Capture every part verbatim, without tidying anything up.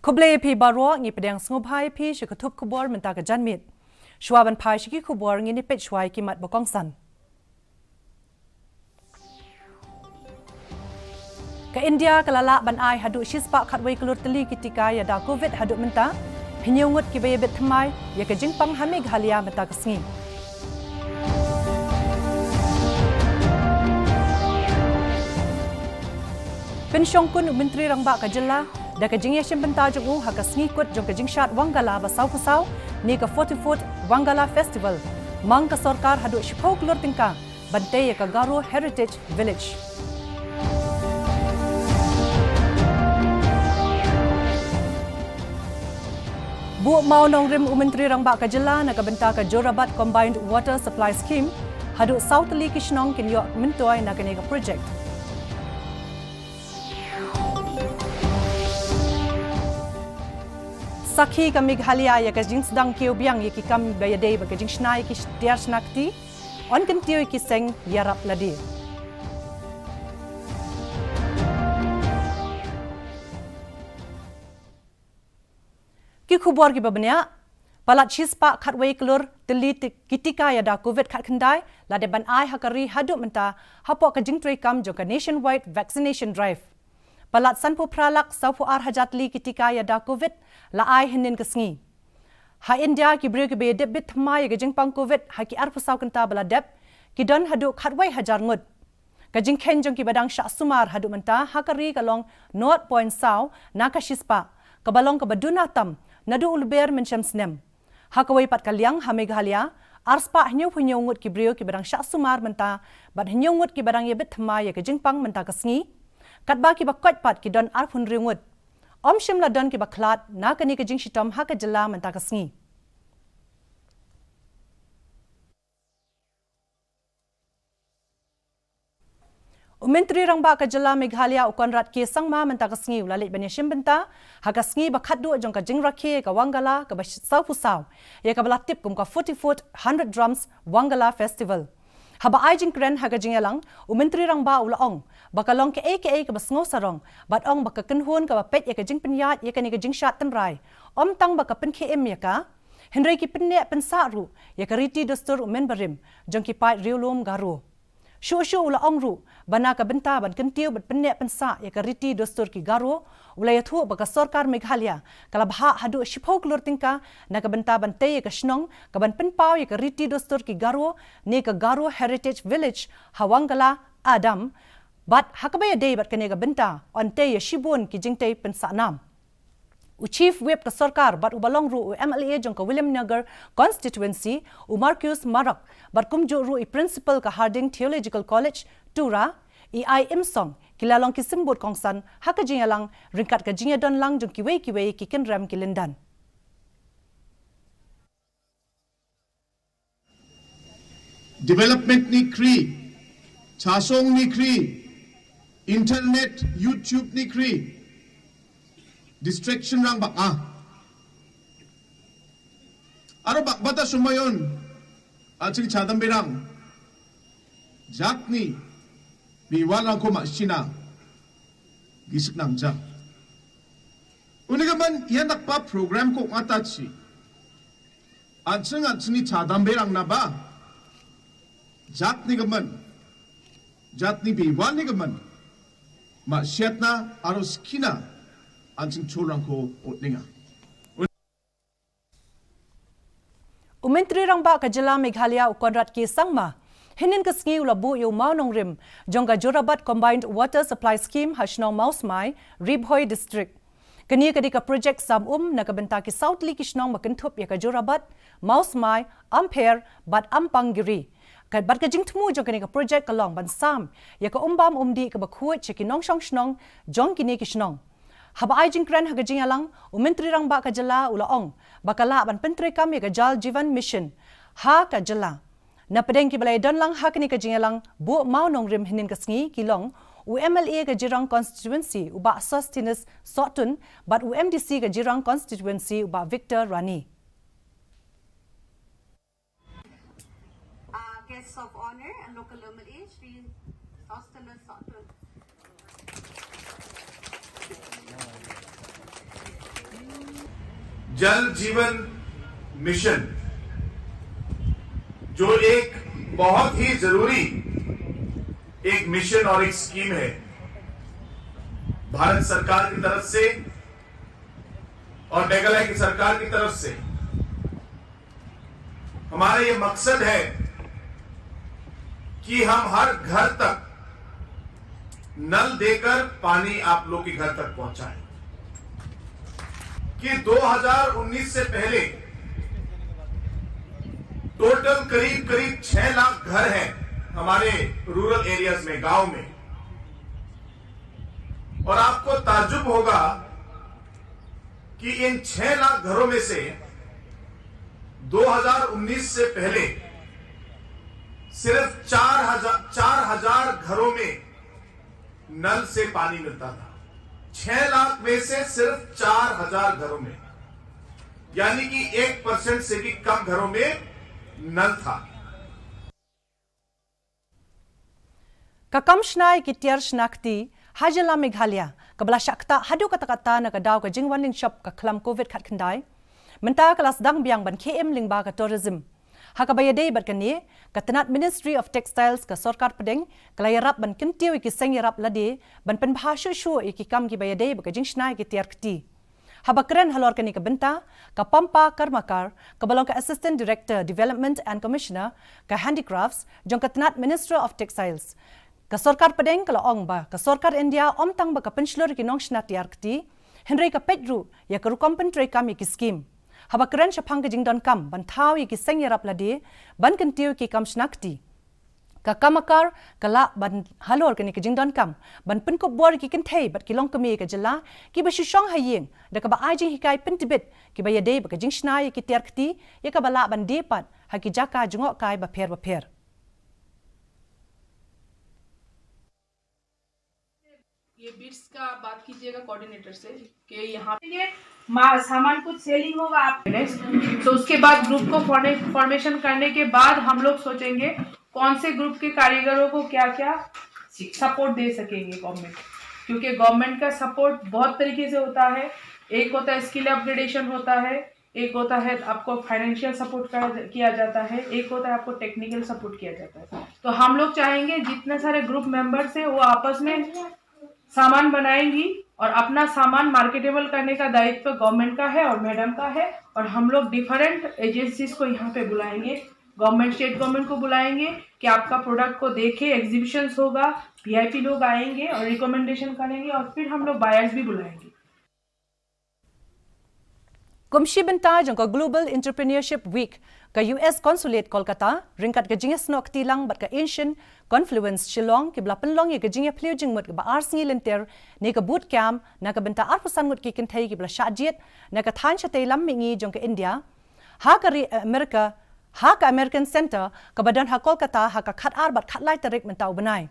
Khublei ïa phi baroh, ngi pdiang sngewbha ïa phi sha ka thup khubor mynta ka janmiet. Shuwa ban phai sha ki khubor, ngin ïa peit shuwa ïa ki mat ba kongsan. Ka India ka la lah ban ai haduh shispah khatwei klur tylli ki tika ïada Covid haduh mynta. Hynñiew ngut kiba ïabit thymmai ïa ka jingpang ha Meghalaya mynta ka sngi. Pynshongkun u Myntri Rangbah ka jylla da ka jingïashimbynta jong u ha ka sngi kut jong ka jingshad Wangala ba sawphew saw, ne ka forty-fourth Wangala Festival. Mang ka sorkar haduh shiphew klur tyngka ban tei ïa ka Garo Heritage Village. Buh mawnongrim u Myntri Rangbah ka jylla na ka bynta ka Jorabat Combined Water Supply Scheme, haduh saw tylli ki shnong kin ïoh myntoi na kane ka project. Sakhi ka Meghalaya ïa ka jingsdang kiew biang ïa ki kam ba ïadei bad ka jingshna ïa ki tiar shna kti, yn kyntiew ïa ki seng ïarap lade. Ki khubor kiba bniah, palat shispah khatwei klur tylli ti-, ki tika ïada Covid khatkhyndai la dep ban ai ha ka ri haduh mynta hapoh ka jingtreikam jong ka Nationwide Vaccination Drive. Palat sanphew phra lak sawphew ar hajar tylli ki tika ïada Covid la ai hynnin ka sngi. Ha India, ki briew kiba ïadep bit thymmai ïa ka jingpang Covid ha ki arphew saw kynta ba la dep ki don haduh khatwei hajar ngut. Ka jingkheiñ jong kiba dang shah sumar haduh mynta ha ka ri ka long nought point saw na ka shispah, kaba long kaba duna tam naduh u lber mynshem snem. Ha kawei pat ka liang, ha Meghalaya, arspah hynñiewphew hynñiew ngut ki briew kiba dang shah sumar mynta bad hynñiew ngut kiba dang ïabit thymmai ïa ka jingpang mynta ka sngi. Katba kiba koit pat ki don arphew hynriew ngut. Ym shym la don kiba khlad na kane ka jingshitom ha ka jylla mynta ka sngi. U Myntri Rangbah ka jylla Meghalaya u Conrad K Sangma mynta ka sngi u la leit ban ïashim bynta ha ka sngi ba khatduh jong ka jingrakhe ka Wangala kaba sawphew saw, ïa kaba la tip kum ka forty-fourth Hundred Drums Wangala Festival. Haba ai jingkren ha ka jingïalang, u Myntri Rangbah u la ong ba ka long kaei kaei kaba sngewsarong, bad ong ba ka kynhun kaba peit ïa ka jingpynïaid ïa kane ka jingshad tynrai, ym tang ba ka pynkhie im ïa ka, hynrei ki pynneh pynsah ruh ïa ka riti dustur u mynbarim jong ki paid riewlum Garo. Shuh shuh u la ong ruh ba na ka bynta ban kyntiew bad pynneh pynsah ïa ka riti dustur ki Garo, u la ïathuh ba ka sorkar Meghalaya ka la bhah haduh shiphew klur tyngka na ka bynta ban tei ïa ka shnong kaban pynpaw ïa ka riti dustur ki Garo, ne ka Garo Heritage Village ha Wangala Adam, bad ha kaba ïadei bad kane ka bynta yn tei ïa shibun ki jingtei pynsah nam. U Chief Whip ka sorkar bad uba long ruh u M L A jong ka Williamnagar Constituency, u Marcuise Marak, bad kumjuh ruh i Principal ka Harding Theological College, Tura, i Ai Imsong, ki la long ki symbud kongsan ha ka jingïalang ryngkat ka jingïadon lang jong kiwei kiwei ki kynrem ki lyndan. Development ni khri, chasong ni khri, internet, YouTube ni khri, distraction rang bak a. Aro bak bata sumayon, aching chadam birang, jatni, biwal rang ko ma sina, gisik nang jang. Uni ka man, yan dak pa program ko ngata chi. Aching aching ni chadam berang na ba. Jatni ka man. Jatni biwal ni ka man. Ma siatna aro skina. Aching chorang ko otninga. U Myntri Rangbah ka jylla Meghalaya u Conrad K Sangma, hynnin ka sngi u la buh ïa u mawnongrim jong ka Jorabat Combined Water Supply Scheme ha shnong Mawsmai, Ri Bhoi District. Kane ka dei ka projek sam um na ka bynta ki saw tylli ki shnong ba kynthup ïa ka Jorabat, Mawsmai, Ampher bad Ampangiri. Ka, bad ka jingthmu jong kane ka projek ka long ban sam ïa ka um bam um dih kaba khuid sha ki nongshong shnong jong kine ki shnong. Haba ai jingkren ha ka jingïalang, u Myntri Rangbah ka jylla u la ong ba ka lah ban pyntreikam ïa ka Jal Jeevan Mission ha ka jylla. Na pdeng kiba la ïadon lang ha kane ka jingïalang buh mawnongrim hynnin ka sngi ki long u M L A ka Jirang Constituency u Bah Sosthenes Sohtun bad u M D C ka Jirang Constituency u Bah Victor Rani. Uh, guests of honor and local M L A, Shri Sosthenes Sohtun. जल जीवन मिशन, जो एक बहुत ही जरूरी एक मिशन और एक स्कीम है, भारत सरकार की तरफ से और मेघालय की सरकार की तरफ से हमारा ये मकसद है कि हम हर घर तक नल देकर पानी आप लोग के घर तक पहुंचाएं, कि दो हज़ार उन्नीस से पहले टोटल करीब करीब छह लाख घर हैं हमारे रूरल एरियाज में, गांव में। और आपको ताज्जुब होगा कि इन छह लाख घरों में से दो हज़ार उन्नीस से पहले सिर्फ चार हज़ार, चार हज़ार घरों में नल से पानी मिलता था। छह लाख में से सिर्फ चार हज़ार घरों में, यानी कि एक परसेंट से भी कम घरों में नल था। Ka kam shna ïa ki tiar shna kti ha jylla Meghalaya, kaba la shah ktah haduh katta katta na ka daw ka jingwan lyngshop ka khlam Covid khatkhyndai, mynta ka la sdang biang ban khie im lyngba ka tourism. Ha kaba ïadei bad kane, ka tnat Ministry of Textiles ka Sorkar Pdeng ka la ïarap ban kyntiew ïa ki seng ïarap lade ban pynbha shuh shuh ïa ki kam kiba ïadei bad ka jingshna ïa ki tiar kti. Haba kren halor kane ka bynta, ka Pampa Karmakar, kaba long ka Assistant Director Development and Commissioner ka Handicrafts jong ka tnat Ministry of Textiles, ka Sorkar Pdeng ka la ong ba ka Sorkar India ym tang ba ka pynshlur ïa ki nongshna tiar kti, hynrei ka peit ruh ïa ka rukom pyntreikam ïa ki skim. Haba kren shaphang ka jingdonkam ban thaw ïa ki seng ïarap lade ban kyntiew ïa ki kam shna kti, ka Karmakar ka lah ban halor kane ka jingdonkam ban pynkup bor ïa ki kynthei bad ki longkmie ka jylla kiba shu shong ha ïing, da kaba ai jinghikai pyntbit kiba ïadei bad ka jingshna ïa ki tiar kti, ïa kaba lah ban die pat ha ki jaka jngohkai bapher bapher. ये बिट्स का बात कीजिएगा कोऑर्डिनेटर से कि यहाँ पे ये मा-, सामान कुछ सेलिंग होगा आप नेक्स्ट। तो उसके बाद ग्रुप को फॉर्मे-, फॉर्मेशन करने के बाद हम लोग सोचेंगे कौन से ग्रुप के कारीगरों को क्या क्या सपोर्ट दे सकेंगे गवर्नमेंट, क्योंकि गवर्नमेंट का सपोर्ट बहुत तरीके से होता है। एक होता है स्किल अपग्रेडेशन होता है, एक होता है आपको फाइनेंशियल सपोर्ट किया जाता है, एक होता है आपको टेक्निकल सपोर्ट किया जाता है। तो हम लोग चाहेंगे जितने सारे ग्रुप मेंबर्स हैं वो आपस में सामान बनाएंगी और अपना सामान मार्केटेबल करने का दायित्व गवर्नमेंट का है और मैडम का है। और हम लोग डिफरेंट एजेंसीज को यहाँ पे बुलाएंगे, गवर्नमेंट, स्टेट गवर्नमेंट को बुलाएंगे कि आपका प्रोडक्ट को देखे, एग्जीबिशंस होगा, वीआईपी लोग आएंगे और रिकमेंडेशन करेंगे और फिर हम लोग बायर्स भी बुलाएंगे। Kum shi bynta jong ka Global Entrepreneurship Week, ka U S Consulate Kolkata ryngkat ka jingïasnoh kti lang bad ka Asian Confluence Shillong kiba la pynlong ïa ka jingïaphylliew jingmut kaba ar sngi lynter ne ka boot camp na ka bynta arphew san ngut ki kynthei kiba la shah jied na ka thaiñ shatei lam mihngi jong ka India ha ka ri America, ha ka American Center kaba don ha Kolkata ha ka khatar bad khatlai tarik mynta u bnai.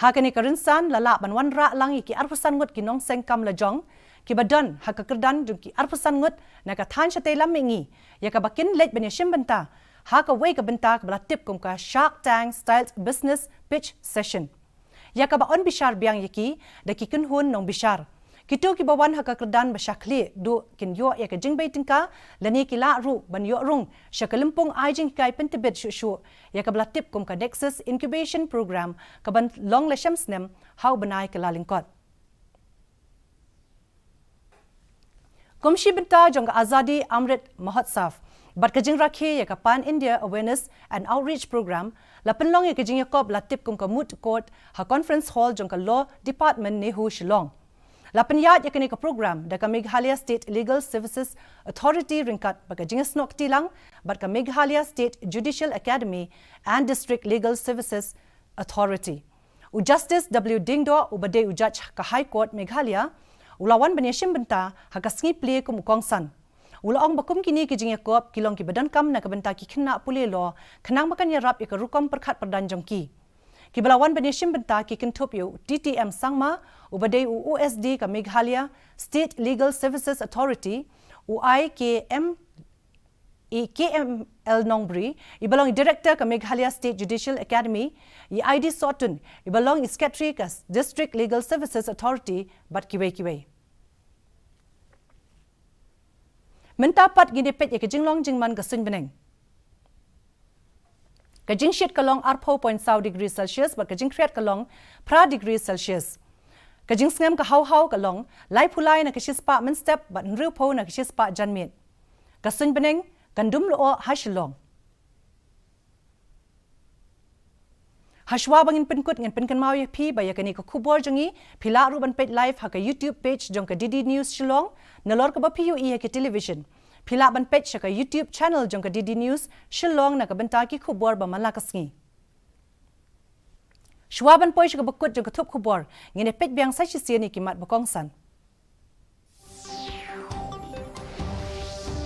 Ha kane ka rynsan la lah ban wanrah lang ïa ki arphew san ngut ki nongseng kam lajong kiba don ha ka kyrdan jong ki arphew san ngut na ka thaiñ shatei lam mihngi, ïa kaba kin leit ban ïashim bynta ha kawei ka bynta kaba la tip kum ka Shark Tank Style Business Pitch Session, ïa kaba yn bishar biang ïa ki da ki kynhun nongbishar. Kito kiba wan ha ka kyrdan ba shah khlieh duh kin ïoh ïa ka jingbei tyngka lane ki lah ruh ban ïoh rung sha ka lympung ai jinghikai pyntbit shuh shuh, ïa kaba la tip kum ka Nexus Incubation Program kaban long la shi snem ha u bnai Kyllalyngkot. Kum shi bynta jong ka Azadi Amrit Mahotsav bad ka jingrakhe ïa ka Pan India Awareness and Outreach Program, la pynlong ïa ka jingïakop la tip kum ka Moot Court ha Conference Hall jong ka Law Department, NEHU, Shillong. La pynïaid ïa kane ka program da ka Meghalaya State Legal Services Authority ryngkat bad ka jingïasnoh kti lang bad ka Meghalaya State Judicial Academy and District Legal Services Authority. U Justice W Diengdoh uba dei u judge ka High Court Meghalaya u la wan ban ïashim bynta ha ka sngi plie kum u kongsan. U la ong ba kum kine ki jingïakop ki long kiba donkam na ka bynta ki khynnah pule law khnang ba kan ïarap ïa ka rukom pyrkhat pyrdan jong ki. Kiba la wan ban ïashim bynta ki kynthup ïa u T T M Sangma uba dei u OSD ka Meghalaya State Legal Services Authority, u I K M, i K M L Nongbri iba long i Director ka Meghalaya State Judicial Academy, i I D Sohtun iba long i Secretary ka District Legal Services Authority bad kiwei kiwei. Mynta pat ngin ïa peit ïa ka jinglong jingman ka suiñ bneng. Ka jingshit ka long arphew point saw degree Celsius bad ka jingkhriat ka long phra degree Celsius. Ka jingsngem ka haw haw ka long laiphew lai na ka shispah mynstep bad hynriewphew na ka shispah janmiet. Ka suiñ bneng kan dum lyoh ha Shillong. Hashwa ba ngin pynkut, ngin pynkynmaw ïa phi ba ïa kane ka khubor jong ngi phi lah ruh ban peit live ha ka YouTube page jong ka D D News Shillong, nalor kaba phi ïohi ha ka television. Phi lah ban peit sha ka YouTube channel jong ka D D News Shillong na ka bynta ki khubor ba man la ka sngi. Shwa ban poi sha kaba kut jong ka thup khubor, ngin ïa peit biang sa shisien ïa ki mat ba kongsan.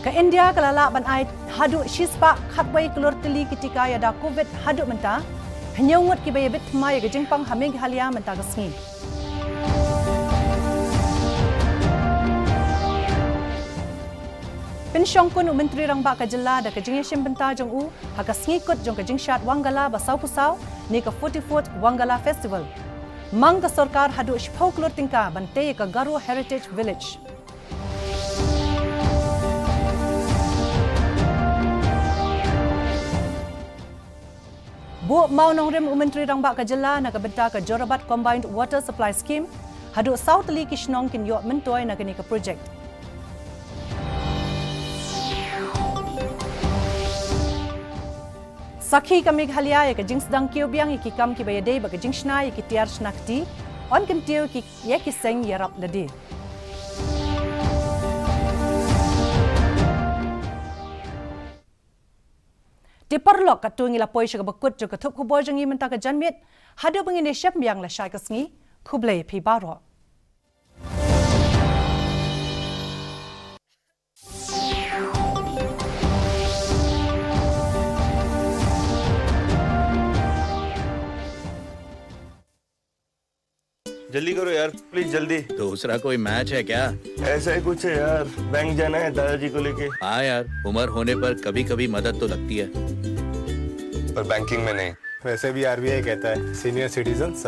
Ka India ka la lah ban ai haduh shispah khatwei klur tylli ki tika ïada Covid haduh mynta. Hynñiew ngut kiba ïa bit thymmai ïa ka jingpang ha Meghalaya mynta ka sngi. Pynshongkun u Myntri Rangbah ka Jylla da ka jingïashim bynta jong u ha ka sngi kut jong ka jingshad Wangala ba sawphew saw ne ka forty-fourth Wangala Festival. Mang ka sorkar haduh shiphew klur tyngka ban tei ïa ka Garo Heritage Village. Buh mawnongrim u Myntri Rangbah ka Jylla na ka bynta ka Jorabat Combined Water Supply Scheme, haduh saw tylli ki shnong kin ïoh myntoi na kane ka project. Sakhi ka Meghalaya ïa ka jingsdang kiew biang ïa ki kam kiba ïadei bad ka jingshna ïa ki tiar shna kti, yn kyntiew ki ïa ki seng ïarap lade. Te paralok, katto ngi la poi sha kaba kut jong ka thup khubor jong ngi mynta ka janmiet. Haduh ba ngin ïashem biang lashai ka sngi, khublei phi baroh. जल्दी करो यार, प्लीज जल्दी। दूसरा कोई मैच है क्या? ऐसा ही कुछ है यार, बैंक जाना है दादाजी को लेके। हाँ यार, उम्र होने पर कभी-कभी मदद तो लगती है। पर बैंकिंग में नहीं। वैसे भी आरबीआई कहता है, सीनियर सिटीजन